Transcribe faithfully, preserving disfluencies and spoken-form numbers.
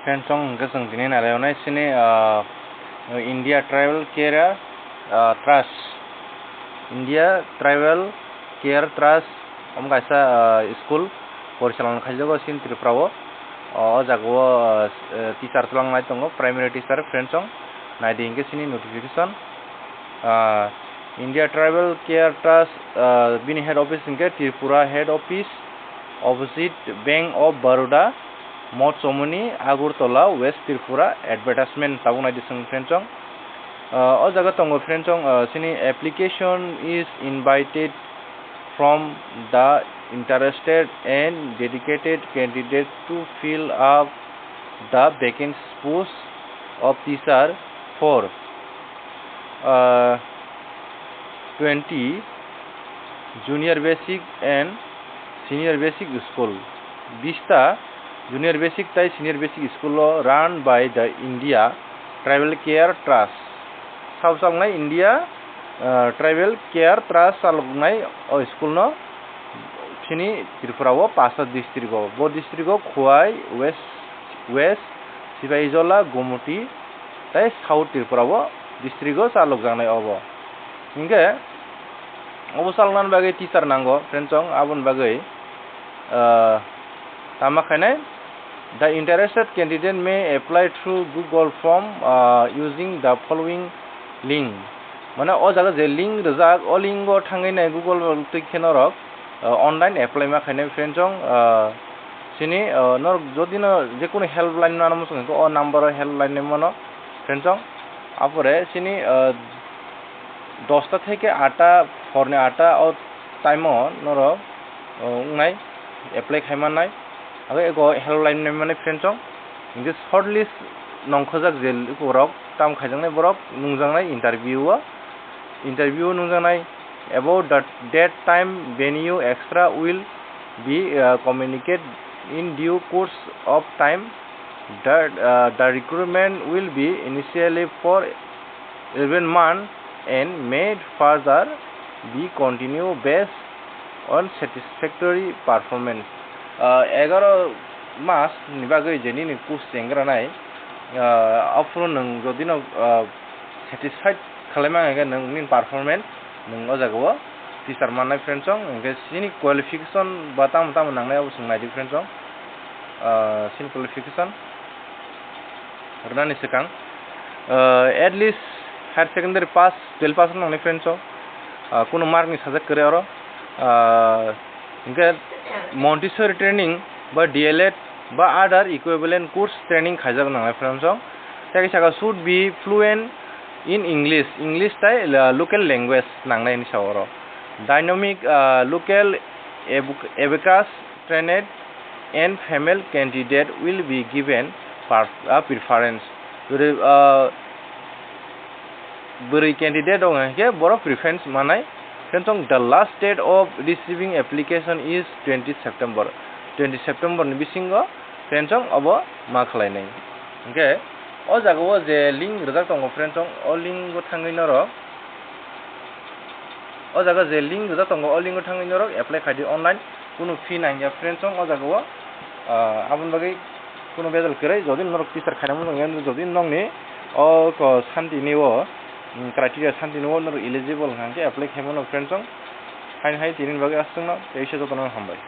Friends, chwng hwnkhe chwng tini nailaio nai sini, ah, India Tribal Care, ah, Trust, India Tribal Care Trust, omo kaisa, ah, school porisalona khaijago chini Tripura o. O, o jaga o, ah, teacher twlang nai tongo, primary teacher, friends, chwng naidi hwnkhe chini notification. Ah, India Tribal Care Trust, ah, bini head office hwnkhe Tripura head office, opposite Bank of Baroda, Mochomoni, Agartala, West Tripura. Advertisement tabuk naidi chwng, friends, chwng. Ah, o jaga tongo, friends, chwng, ah, chini application is invited from the interested and dedicated candidate to fill up the vacant post of teacher for, uh, twenty junior basic and senior basic school. Bista junior basic tai senior basic school o run by the India Tribal Care Trust. Sabo chaloknai India, ah, Tribal Care Trust chaloknai o school no chini Tripura o pasta district o. Bo district o Khowai, West, West, Sipahijola, Gumoti tai South Tripura o district o chalokjaknai obo. Hinkhe obo chaloknani bagwi teacher nango, friends, chwng aboni bagwi, ah, tama khainai, the interested candidate may apply through Google form, ah, using the following link. Mane o jaga je link rijak, o link o thangwi nai Google o twi khe norok, ah, online apply ma khainai, friends, chwng, ah, chini, ah, norok jodi no je kunu helpline mano muchung khe o number o helpline ni mano, friends, chwng. Apore chini, ah, dosta theke atta, phorni atta o time o norok, o, wngnai, apply khai mannai. Abo ego helpline nai mani, friends, chwng. Hinkhe shortlist nongkhojak je borok, tam khaijaknai borok nungjaknai interview o, interview o nungjaknai. About the date, time, venue, et cetera will be, uh, communicated in due course of time. The, uh, the recruitment will be initially for eleven months and may further be continue based on satisfactory performance. Ah, egaro mas ni bagwi je nini course chengranai, ah, aphuru nwng jodi no, ah, satisfied khlai mangkha khe nwng nini performance nwng o jaga o teacher mannai, friends, chwng. Hinkhe chini qualification ba tamo tamo nangnai abo chwng naidi, friends, chwng. Ah, chini qualification rwnani swkang, ah, at least higher secondary pass, twelve pass wng nangnai, friends, o, ah, kunu mark ni sajak kwrwi oro, ah, hinkhe Montessori training ba D L Ed ba other equivalent course training khaijak nangnai, friends, o. Tei khe saka should be fluent in English, English tai, ah, local language nangnai hinwi sa oro. Dynamic, ah, local abacus trained and female candidate will be given per-, uh, preference. Bwrwi, uh, bwrwi candidate rok hwnkhe borok preference manai. Friends, chwng, the last date of receiving application is twenty September. Twenty September ni bisingo, friends, chwng, obo ma khlainai. Hinkhe o jaga o je link rijak tongo, friends, chwng, o link o thangwi norok, o jaga je link rijak tongo, o link o thangwi norok apply khaidi online. Kunu fee nangya, friends, chwng, o jaga o, ah, aboni bagwi kunu bejal kwrwi. Jodi norok teacher khaina muchung ya, jodi nokni o ko santi ni o, mm, criteria santi ni o norok eligible hwnkha khe apply khaimano, friends, chwng. Haini hai tini bagwi aswkno teisa jotono hambai.